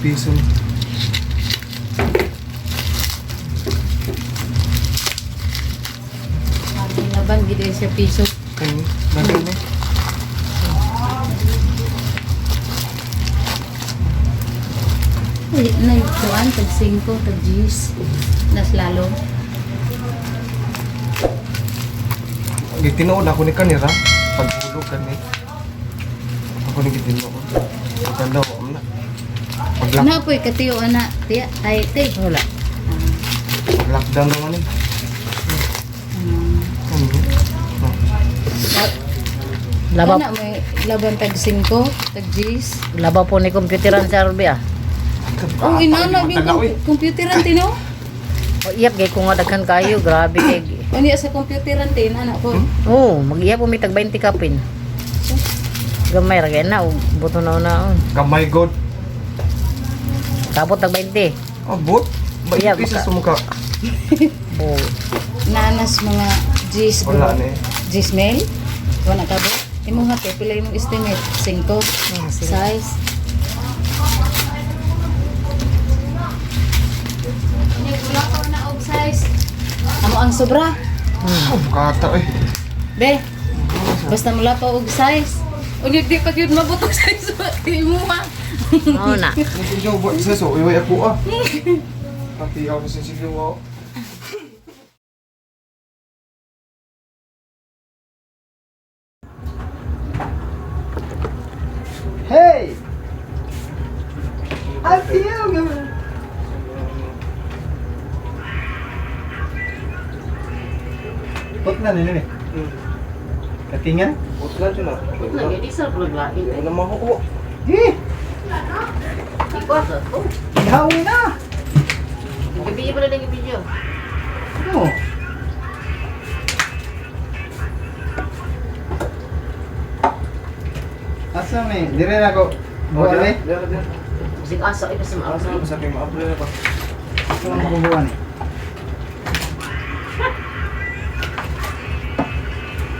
Piso. Laban gid siya piso. Kani, nagani. Uy, nagkuan tag 5, tag 10. Nas lalo. Gitinuod ako ni kanira. Paghulog kani. Ako ni gitinuod. Pagkanda ko na. Pag Na po'y katiyo ana, tiya, ay te. Wala. lockdown naman eh. Ano? Laba, Kana may laban tag 5, tag 10. laba po ni computeran sa RB ah. Oh, inana yung computeran tino. O, iyap kay kung nga daghan kayo, grabe kay. Unya sa computeran tin ana ko. Oo, mag-iyap po may tag 20 kapin. Gamay ra kay na, og buto na na. Gamay god. Kapot tag 20. Abot. Iya, Ba, piso baka- sa mukha. Bo. Nanas mga G's Wala na eh. G's mail. Wala ka ba? Imong hati pila imong estimate? 5. Size. Unya wala pa na og size. Amo ang sobra. Oh, bukata eh. Be. Basta mula pa og size. Unya di pa gyud mabutog size ba imo ha. Oo na. Nagsigaw ba? Isa so, iway ako ah. Pati ako sa sigaw ako. Hey! I feel good. Put na nila eh. Katingan? Utlan siya na. Lagi sa pluglain. Wala na mahuo. Eh! Ikuha to. Ihawi na! Ibigay mo na lang yung video. Ano? Asa may? Dire na ko. Buwan eh. Dira, dira. Bisig asa ay basta Asa maabot. ba sa aking ma-apply na ba? Asa man ko buwan eh.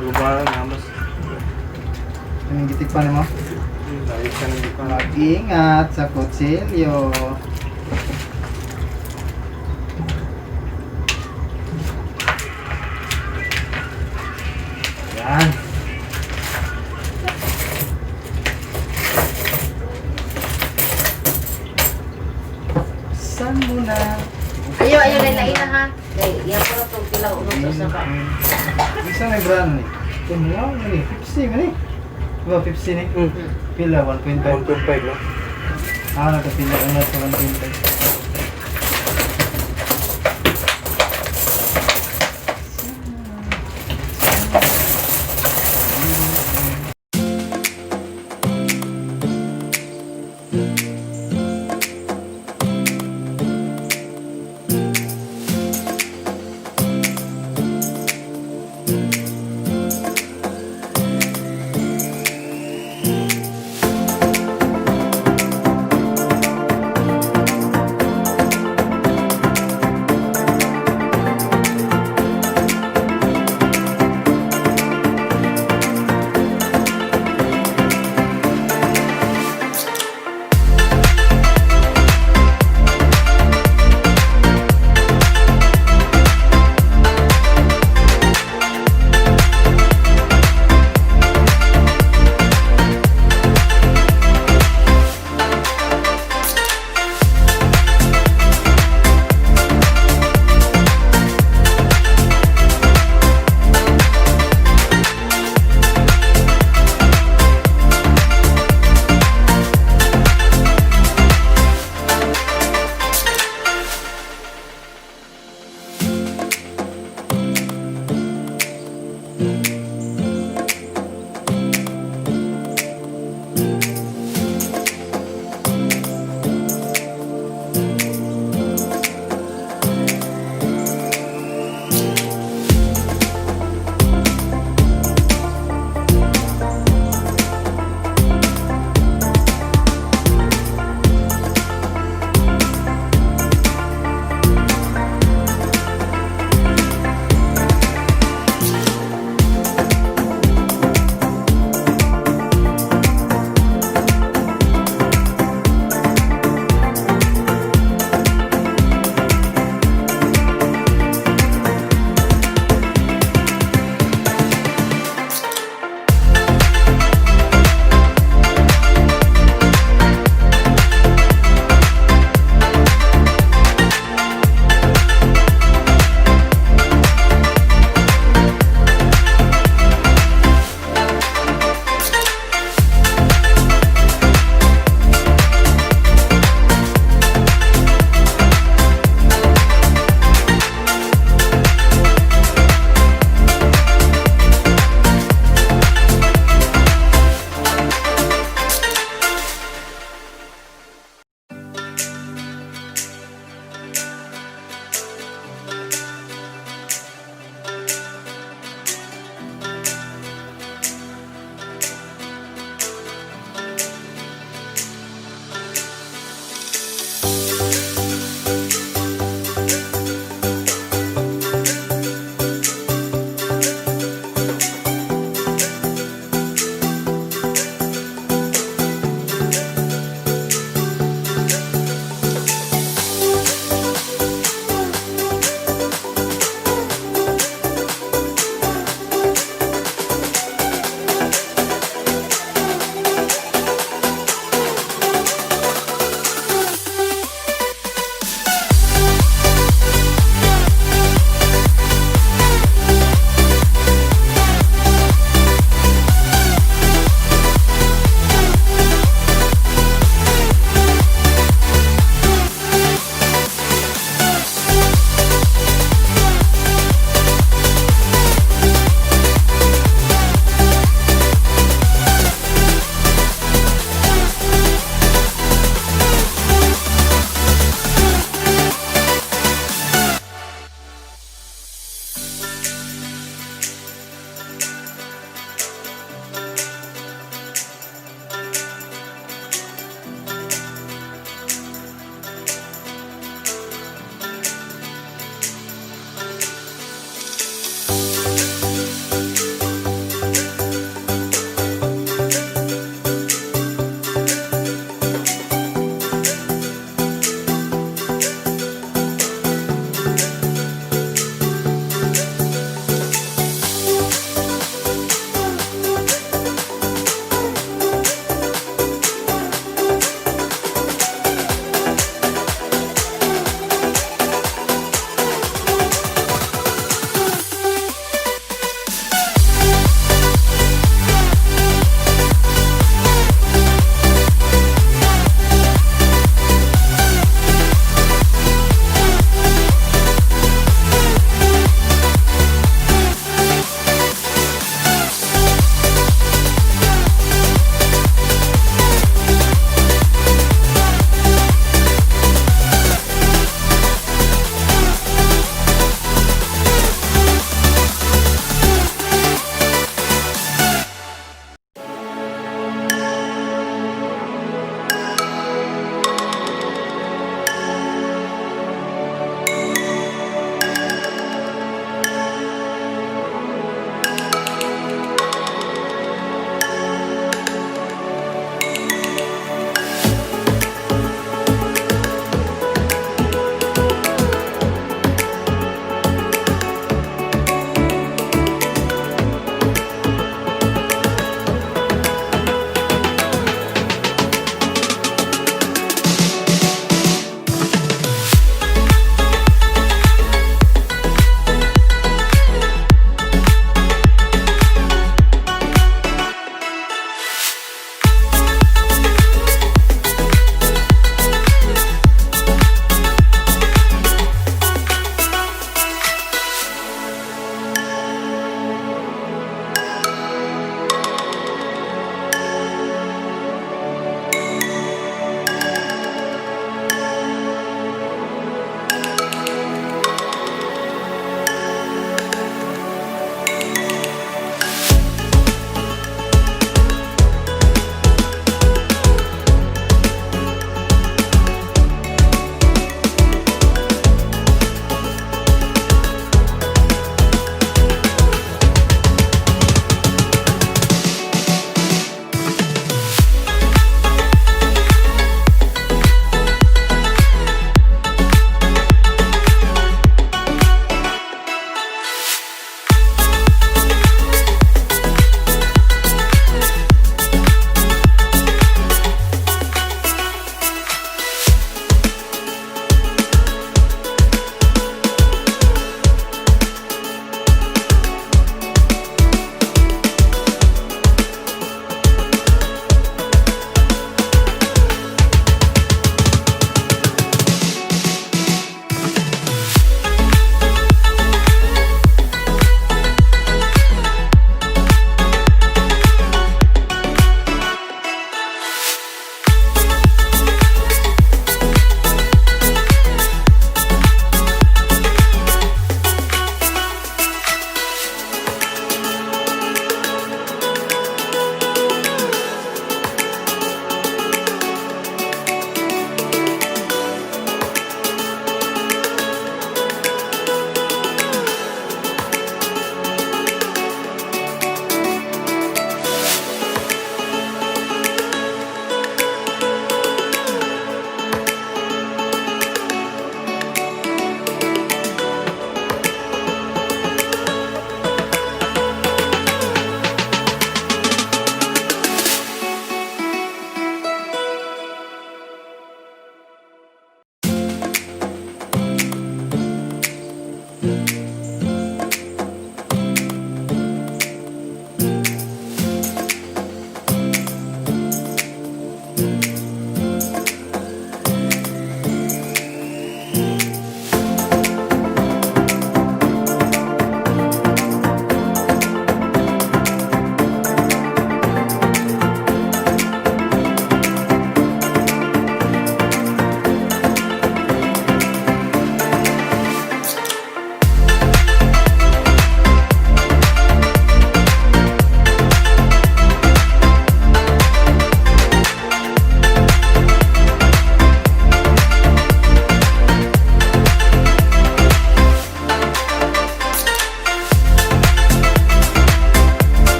Lugar na mas. Anong gitikpan mo? Layo ka ng lugar. Mag-ingat sa kutsilyo. Yan. Saan mo na? Ayo, ayo lain na ha. Kay iya po na tong tilaw uno sa usa ka. Isa may brand ni. Tumulang ni. 50 man eh. Diba 50 ni? Pila 1.5. 1.5 no? Ah, nakapila ko na sa 1.5.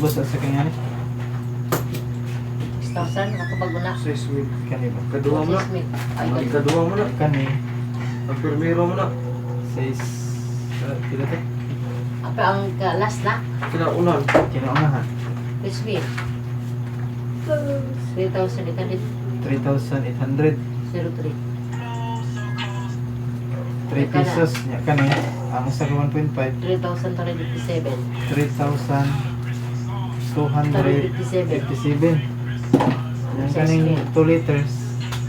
Ubos sa kanya ni. 6,000 nakapag na. Size with. Kani ba? Kaduha mo na. Ay, Ang kaduha mo na. Kani Ang primero mo na. 6 pila to? Apa ang last na? Kinaunan. Kinaunahan. Smith. 3,800. 3,800. 03. 3 pesos nya kani. Ang usa ka 1.5. 3,357. 3,257. Yan kaning 2 liters.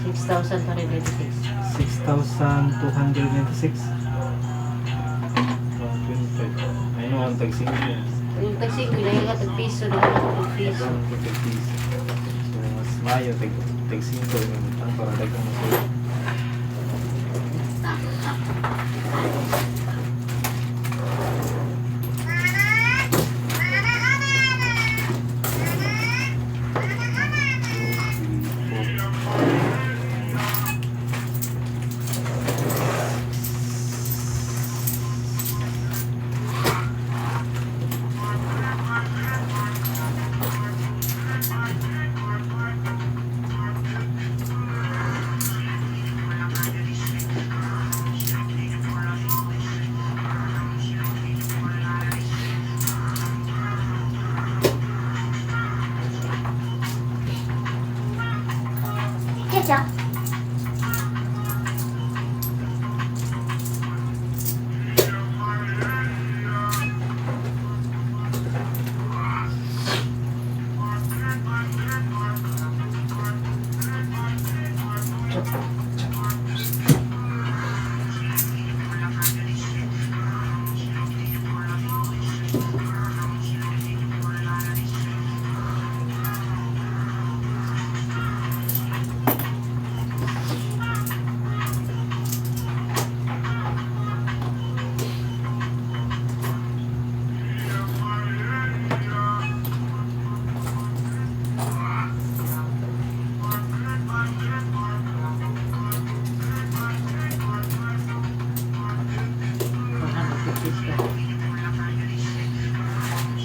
6,396. 6,296. 1.5. Ayun ang tag 5. Yung tag 5, ilagay ka tag piso, na tag piso. Tag piso. So, mas mayo tag 5 yung butang para daghang masuot. 150 ka.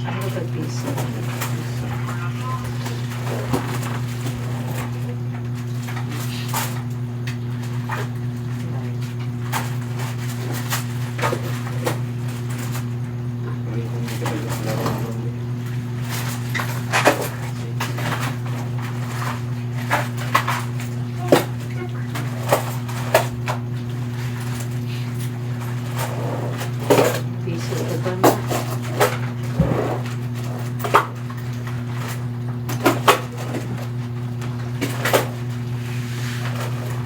Ano tag piso? Parehong may katagang laro ng zombie. Piso ito ba na?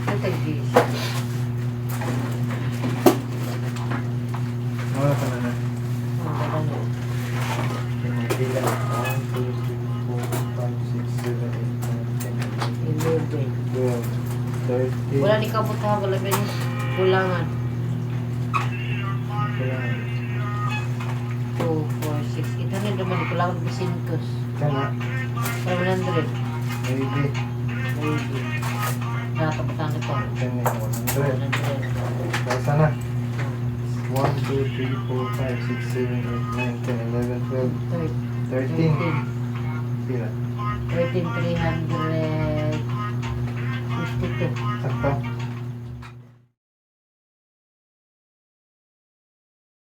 Ano tag piso? Wala pa na na. Ang dala na. Yung mga pila. 1, 2, 3, 4, 5, 6, 7, 8, 9, 10, 11. 12, 13. Wala ni kabot ha, wala ba yung kulangan? Kailangan. 2, 4, 6, 800 naman, kulangan ba singkos? Kana. 700. Maybe. Maybe. Nakakabutan nito. Kani, 100. 100. Basta na. 1, 2, 3, 4, 5, 6, 7, 8, 9, 10, 11, 12, 13. 13. Pila. 13,352.